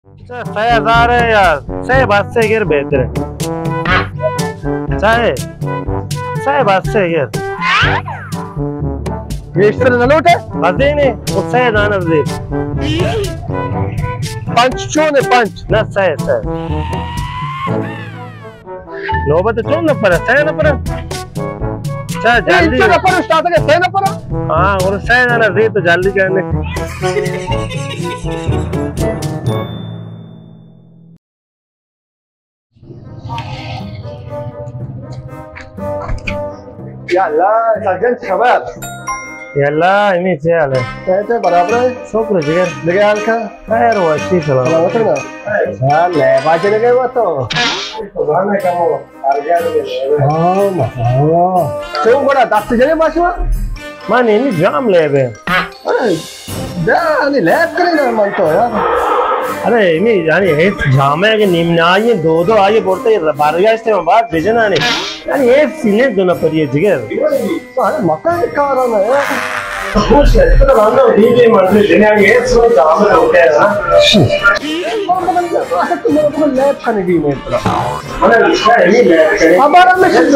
اچھا، سئے ہزار ہے یار، سئے بس ہے، گر بہتر ہے۔ سئے، سئے بس ہے گر۔ گیشتر نہ لوٹے؟ بس دینے، وہ سئے دانہ دے۔ پنچ چون ہے، پنچ؟ نہ، سئے، سئے۔ نوبت چون نفر ہے؟ سئے نفر ہے؟ اچھا، اے، جلدی انچو ہے۔ نفر استاد کے سئے نفر ہے؟ ہاں، اور سئے دانہ دے تو جلدی کرنے۔ یا اللہ، سجن خبر۔ یا اللہ، امی چے حال ہے؟ کہتے برابر ہے؟ شکر جگر۔ دیگہ حال کا؟ خیر، وشی سلام۔ سلامت ہے نا؟ ہاں، لے باجے لگے ہوا تو۔ زانے کمو، ہاں، ہاں۔ تو بڑا دست جنے باشوا؟ ما نیمی جام لے بے۔ ارے، بیا، انی لیب کنی نا من تو یار۔ ارے، امی، یعنی، ایس جامے کہ نیم نہ آئی، دو دو آئی، بولتے، بارگاہ سے بعد بجنا نہیں۔ یعنی، ایس سینے دو نفر یہ جگر۔ ارے، مکہ کارا نا یار۔ خوش ہے، تو راندا ڈی جے مرنے دنیا میں ایس سینے جامے ہوتے ہیں نا۔ تو میرے کو لیب کنی دی میں۔ خبر ہمیں چیز۔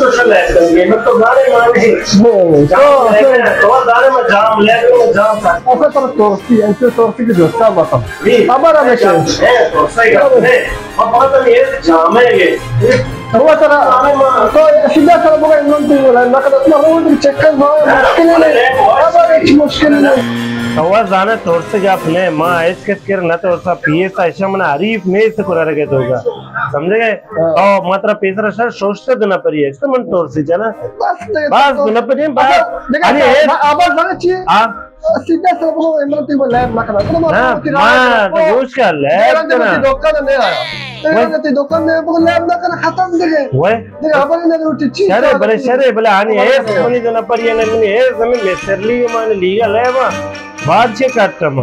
تو گانے مانے۔ تو، تو، تو گانے میں جام لے، میں جام تھا۔ اصل پر ترسی، انچو ترسی کی دوستا بتا۔ خبر ہمیں چیز۔ ترسی کا ہے۔ اب بات ہم یہ جام ہے یہ۔ ہوا ترا، تو سیدھا سر بگا انہوں تو بولا، نہ کر اتنا روڈ چکر نہ، مشکل نہیں۔ خبر ہچ مشکل نہیں۔ ہوا زانے ترسی گپ نے، ما اس کس کر نہ ترسا، پی ایس آئی شمن حریف نیست کرا رگے تو گا۔ سمجھے گئے؟ ہاں۔ او، ما ترا پیسرا شر شوشتے دو نفری ہے، تو من ترسی جنا۔ بس دے بس تو۔ دو نفری، بس۔ اچھا، دیکھا، ارے، آ-، آواز آنا چاہیے۔ ہاں۔ سیدھا سر کو عمران تی وہ لیب نہ کرنا۔ تو ما نہ، تو کرایہ ما کرو۔ تو گوش کر لیب میرا تو کرنا۔ تی دکان نہیں آیا۔ تو وہ میرا تی دکان نہیں، وہ لیب نہ کرنا، ختم دیگه۔ وہ؟ دیگه، خبر نہیں، روٹی چیز شرے، تو بلے شرے، بلے آنی خبر ایس نہیں۔ منی دو نفری ہے، منی ایس زمین میں سرلی مان لیگا لیبا۔ بعد چے کٹما۔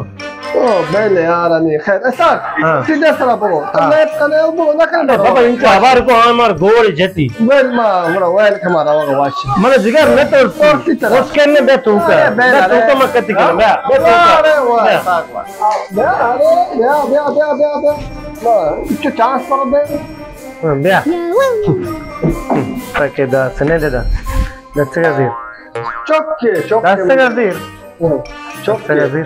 او، بلے یار، انی خیر۔ اسا، ہاں۔ سیدھا سرا بگو۔ ہاں۔ لیب کنے، بگو، نہ کنے ارے بگو۔ بابا، ان کا ہبر کو ہمار گور جتی۔ بل ما، ہمارا ویل کمارا وگا واش۔ من جگر نہ تو، تو کی طرح۔ اس کے نے بے تو کا۔ ارے، بے بے تو ارے۔ کا مکتی کر، بے، بے تو کا۔ ارے، واہ، بے۔ ساک واہ۔ بے، ارے، بے، بے۔ ما، چانس پر بے۔ ہاں، بے۔ تاکہ دا سنے دے دا۔ دست کا زیر۔ چوک کے، چوک کے۔ دست کا زیر۔ چوک دست کا زیر۔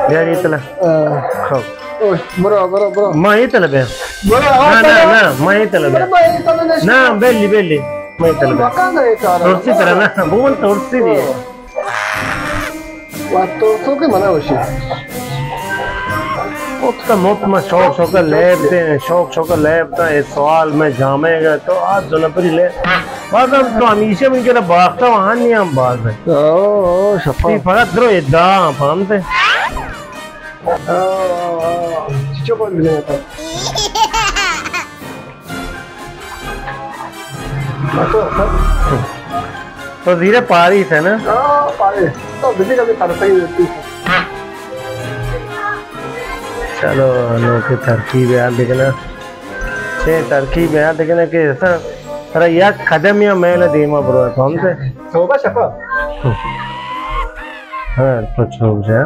بیا، یہ تلا۔ ہاں۔ ہاں۔ اوہ، برو، برو، برو۔ ما یہ تلا بیا۔ برو، نہ، نہ، نہ، ما یہ تلا بیا۔ برو، ما یہ تلا نہ۔ نہ، بیلی، بیلی۔ ما یہ تلا بیا۔ مکان ہے سارا۔ ترسی تلا نہ، بون ترسی دی۔ ہاں۔ وقت تو، تو کے منا ہوشی۔ وقت کا مفت میں شوق، شوق کا لیب دے، شوق، شوق کا لیب تا، اس سوال میں جامے گا، تو آج دو نفری لے۔ باز ہم تو ہمیشہ من کے باغتا وہاں نہیں ہم باز ہے۔ او، او، شفا۔ یہ فقط درو ادعا، فهمت ہے؟ او، او، او۔ چچو بول بجنے تا۔ تو زیر پاری سے نا؟ ہاں، پاری۔ تو بجی کبھی پرسائی ہوتی ہے۔ چلو، نوکیں ترکیب یاد بکنا۔ چے ترکیب یاد بکنا کہ ایسا ترا یک قدم یا میل دیما برو، فهمت ہے؟ توبہ شفا۔ ہاں، تو چوک جا۔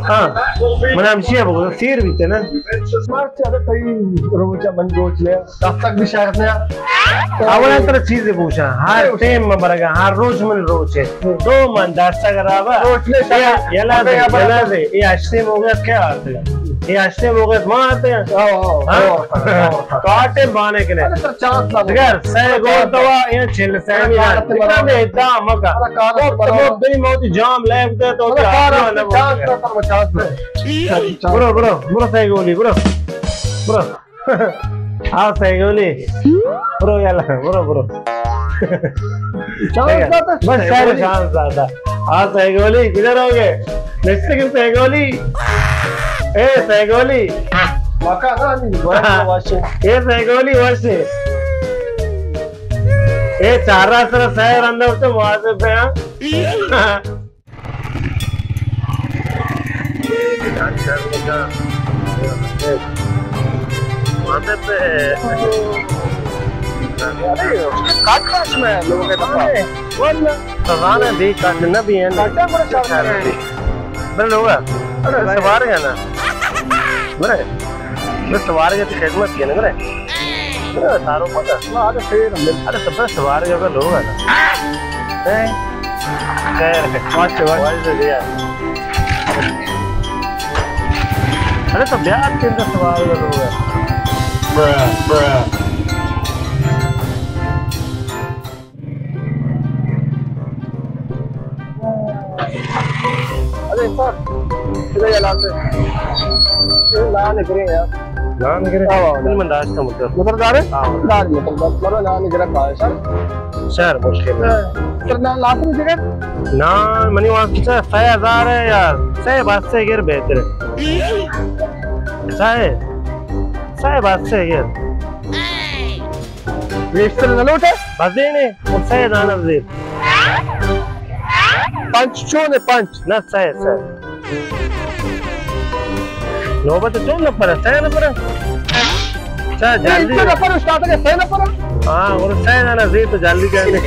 ہاں، من ہمشی ءَ بگو، سیر بیتے نا۔ مرچی ادے تئی روچ ءَ من روچ لے، دستک بھی شرط نہ۔ اولا ترا چیزے بوشاں، ہر ٹیم من برگا، ہر روچ من روچ ہے۔ تو من دستک رابا۔ روچ لے، یا، شرط۔ یلا دے، یلا دے، یہ ہشتے موقع کیا آتے ہیں؟ یہ ہشتے موقع ما آتے ہیں؟ ہاں؟ تو آٹے بانے کنے۔ ارے سر، چانس لا۔ دگر، سہ گول دوا، یہ چل سیمی نا۔ دگر دے، دا مکا۔ ارے کار تو، تو دے موتی جام لیب دے، تو کیا آتما نہ بولے۔ برو، برو، برو سہ گولی، برو۔ برو۔ آ سہ گولی۔ برو یلا، برو، برو۔ چانس داتا، بس سہ شاید گولی۔ چانس داتا۔ آ سہ گولی، کدھر ہو گئے؟ نشتے کی سہ گولی۔ اے سہ گولی۔ مکا نا، نہیں، گولی واشے۔ اے سہ گولی واشے۔ اے چار راست سہ رندہ ہوتے مواظب ہے، ہاں۔ تو زانے دی کٹ نہ بھی ہیں۔ بل لوگا۔ سوار گیا نا۔ برے۔ بس سوار گیا تو خدمت کیا نا، برے۔ برے، تارو پتہ۔ ارے، سب سوار گیا لوگا نا۔ ہیں؟ خیر ہے۔ Wash, wash. واش دے دیا۔ ارے تو بیا کے اندر سوار ہو لوگ۔ برا، برا۔ ارے سر، ادھر یہ لاتے۔ یہ لان کرے یار۔ لان کرے؟ ہاں، ہاں۔ من داشت کا مطلب۔ مطلب دار ہے؟ ہاں۔ لان مطلب، مطلب لان کرے پائے سر۔ شہر مشکل ہے۔ سر، نا، لاکھ روپے گر؟ نا، منی واسطہ سہ ہزار ہے یار، سہ بس سے گر بہتر ہے۔ سہ، سہ بس سے گر۔ ویسٹر نہ لوٹے؟ بس دینے، اور سہ دانا زیر۔ پنچ چون ہے، پنچ؟ نہ، سہ، سہ۔ نوبت چون نفر ہے؟ سہ نفر ہے؟ سہ جلدی۔ ایک نفر استاد کے سہ نفر ہے؟ ہاں، اور سہ جانا زی تو جلدی جانے۔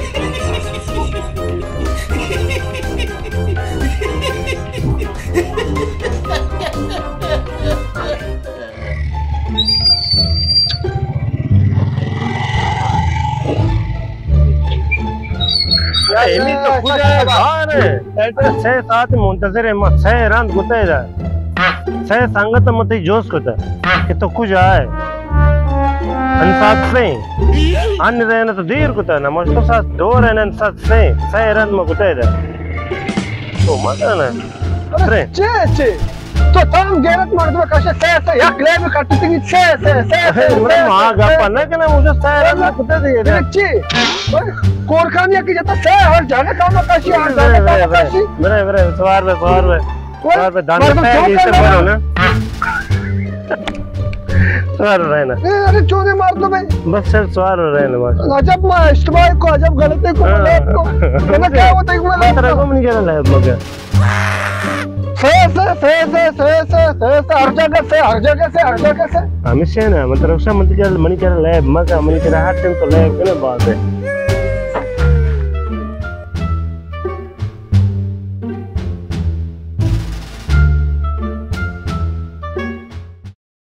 اے، اے تو کجا ہے؟ کار ہے۔ سہ ساعت منتظر ہے، ما سہ رند گتے دا۔ سہ سنگت متی جوس کتا کہ تو کجا ہے؟ انسات سے۔ ان رہنا تو دیر کتا نا، مشکل ساعت دو رہنا انسات سے۔ سہ رند ما گتے دا۔ تو مزہ نا۔ ارے۔ چے، چے؟ تو تام غیرت مردم کشے، سہ، سہ، یک لیب کٹتگی، سہ، سہ، سہ، سہ، مطلب، سہ، ما سہ، گپا سہ۔ نہ کنا، مجھے سہ رند کتے دیے دے۔ چی؟ کورکانی کی جتا سہ ہر جگہ تام کشی، ہر جگہ تام کشی۔ برے، برے، سوار بے، سوار بے۔ سوار بے، دان مردم سہ چون جیسے کرنا؟ بولو نا۔ سوار رہنا۔ اے، ارے، چونے مردم ہے۔ بس سر، سوار رہنا، بس۔ عجب ما اشتباہ کو، عجب غلطی کو، ہاں۔ غلط کو۔ میں کیا ہوتا ہے کہ میں غلط کو۔ نہیں کہنا لیب مگر۔ سہ، سہ، سہ، ہر جگہ سہ، ہر جگہ سہ، ہر جگہ سہ۔ ہمیشہ نا، مطلب، شا من تجا منی کرا لیب مگا، منی کرا ہر ٹائم تو لیب کنا باز ہے۔